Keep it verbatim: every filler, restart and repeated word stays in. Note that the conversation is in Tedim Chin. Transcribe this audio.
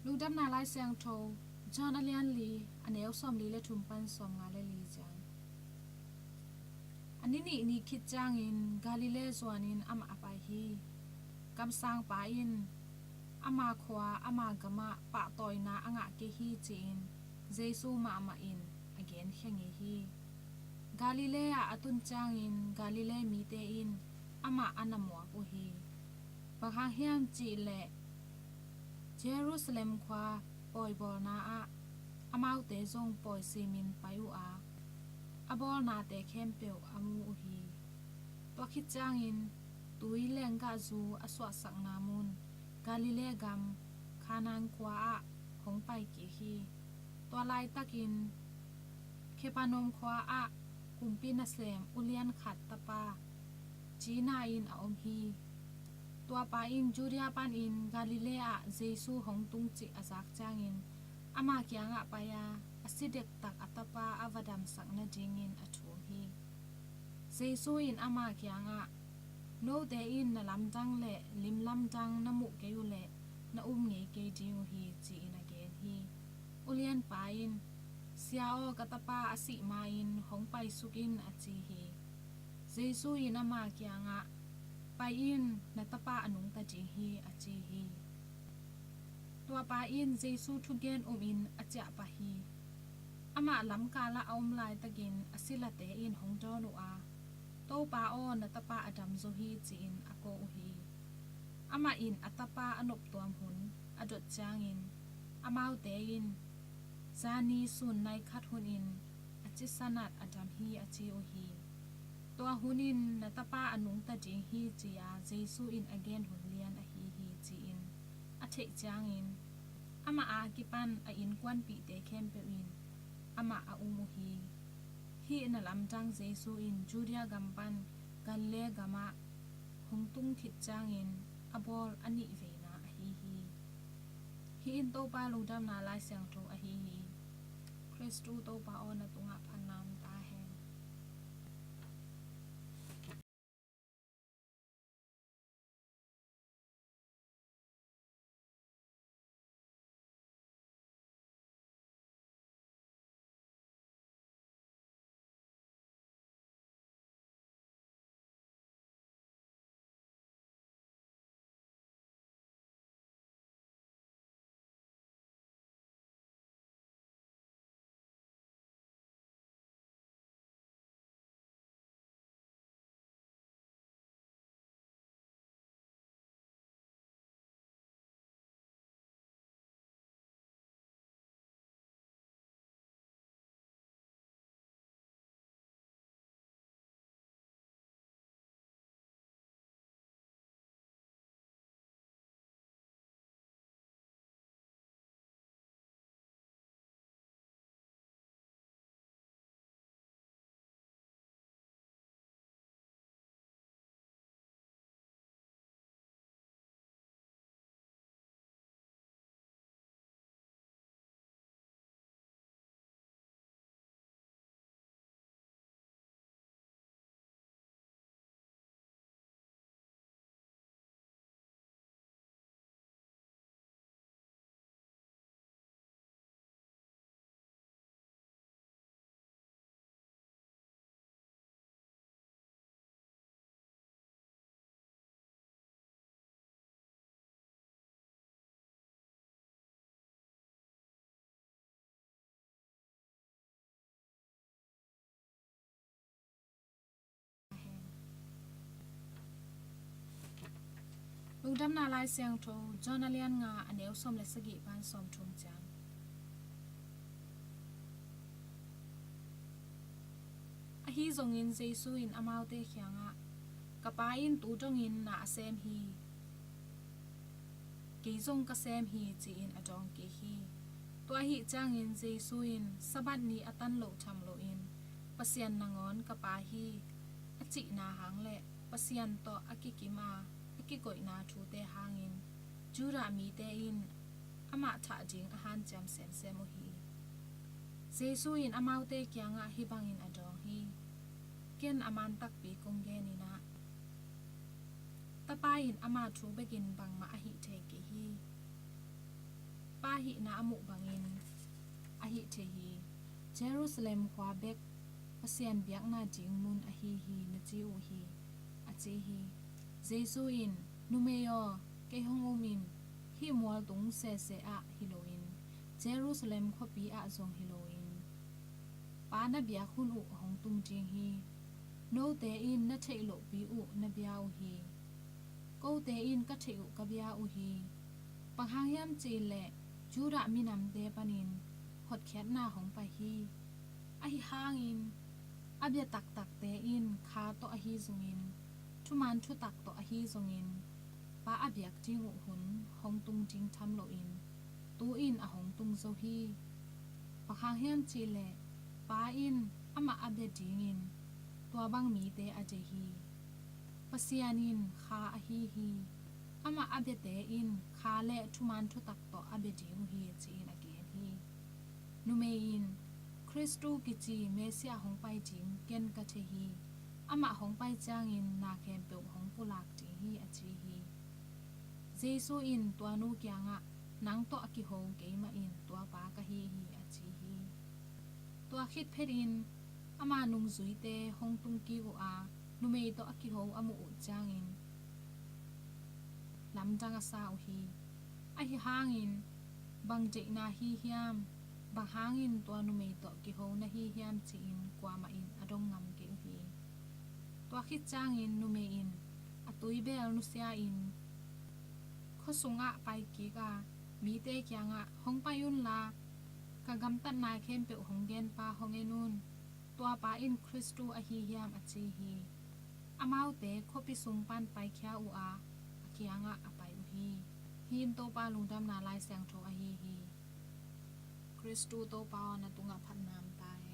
Lungdamna Lai Siangtho, John a lian li, a neu sawmli le thum pan sawmnga le li ciang. A ni nih ni khit ciangin Galilee zuanin amah a pai hi. Kamsangpa in ama khua, ama gamah pahtawina a ngah kei hi ci-in Jesu mahmah in a genkhia ngei hi. Galilee ah a tun ciangin Galilee mite in amah a na muak uh hi. Bang hang hiam cih leh Jerusalem khua pawibawlna ah amaute zong pawi simin pai uh a, a bawlnate khempeuh a mu uh hi. Tua khit ciangin tui lenggahzu a suahsakna mun Galilee gam Kanaan khua ah hong pai kik hi. Tua laitakin Capernaum khua ah kumpi nasem ulian khat tapa cina in a om hi. Tuapa in Judea panin Galilee ah Jesu hong tung cih a zak ciangin ama kiangah pai a, a si dektak a tapa a va damsak nadingin a thum hi. Jesu in ama kiangah, "Note in na lamdang le lim lamdang na muh kei uh leh na um ngei kei ding uh hi," ci-in a gen hi. Ulianpa in, "Sia aw, ka tapa a sih ma-in hong paisuk in," a ci hi. Jesu in ama kiangah, "Pai in, na tapa a nungta ding hi," a ci hi. Tuapa in Jesu thugen umin a ciah pah hi. Amah lamkalah a om laitakin a silate in hong dawn uh a, "Topa aw, na tapa a dam zo hi," ci-in a ko uh hi. Amah in a tapa a noptuam hun a dot ciangin amaute in, "Zani sun nai khat hunin a cisanat a dam hi," a ci uh hi. Tua hunin, "Na tapa a nungta ding hi," ci-a Jesu in a gen hun lian ahi hi, ci-in a theih ciangin amah a kipan a innkuanpihte khempeuh in amah a um uh hi. Hih na lamdang Jesu in Judea gam pan Galilee gamah hong tung khit ciangin a bawl a nih veina ahi hi. Hih in Topa lungdamna Lai Siangtho ahi hi. Khristu Topa aw, na tungah phatna om ta hen. Lungdamna Lai Siangtho, John a lian nga, a neu sawm le sagih pan sawmthum ciang. Ahi zongin Jesu in amaute kiangah, "Ka Pa in tu dongin na a sem hi. Kei zong ka sem hi," ci-in a dawng kik hi. Tua ahih ciangin Jesu in, "Sabbath ni a tan loh tham loin, 'Pasian nangawn ka Pa hi,' a cihna hang le Pasian tawh a kikim a, a kikoihna thute hangin Judah mite in amah thah ding a hanciam semsem uh hi." Jesu in amaute kiangah hih bangin a dawng hi. Ken a man takpi kong genin ah, Tapa in ama thu bekin bangmah a hih thei kei hi. ahihna a muh bangin a hih thei hi. Jerusalem khua bek Pasian biakna ding mun ahi hi na ci uh hi, a ci hi. Jesu in, Numei aw, kei hong um in, hih mualtung sese ah hi loin, Jerusalem khuapi ah zong hi loin, Pa na biak hun uh hong tung ding hi. Note in na theih lohpi uh na bia uh hi. Kote in ka theih uh ka bia uh hi. Bang hang hiam cih leh Judah minamte panin hotkhiatna hong pai hi. Ahi hangin a bia taktakte in kha tawh ahi zongin, thuman thutak tawh ahi zongin, Pa a biak ding uh hun hong tung ding tham loin, tu-in a hong tung zo hi. Bang hang hiam cih leh Pa in amah a bia dingin tua bang mite a deih hi. Pasian in kha ahi hi. Amah a biate in kha le thuman thutak tawh a bia ding uh hi, ci-in a gen hi. Numei in, Khristu kici Messiah hong pai ding ken ka thei hi. Amah hong pai ciangin na khempeuh hong pulak ding hi, a ci hi. Jesu in tua nu kiangah, Nang tawh a kiho keimah in tua pa ka hi hi, a ci hi. Tua khit phetin ama nungzuite hong tung kik uh a, numei tawh a kiho a muh uh ciangin lamdang a sa uh hi. Ahi hangin, Bang deihna hi hiam? Bang hangin tua numei tawh kiho na hi hiam? Ci-in kuamah in a dong ngam kei uh hi. Tua khit ciangin numei in a tuibel nusia-in khua sungah paikik a, mite kiangah, Hong pai unla, ka gamtatna khempeuh hong genpa hong en un. Tua pa in Khristu ahi hiam? a ci hi. Amaute khuapi sung pan paikhia uh a, a kiangah a pai uh hi. Hih in Topa Lungdamna Lai Siangtho ahi hi. Khristu Topa aw, na tungah phatna om ta e.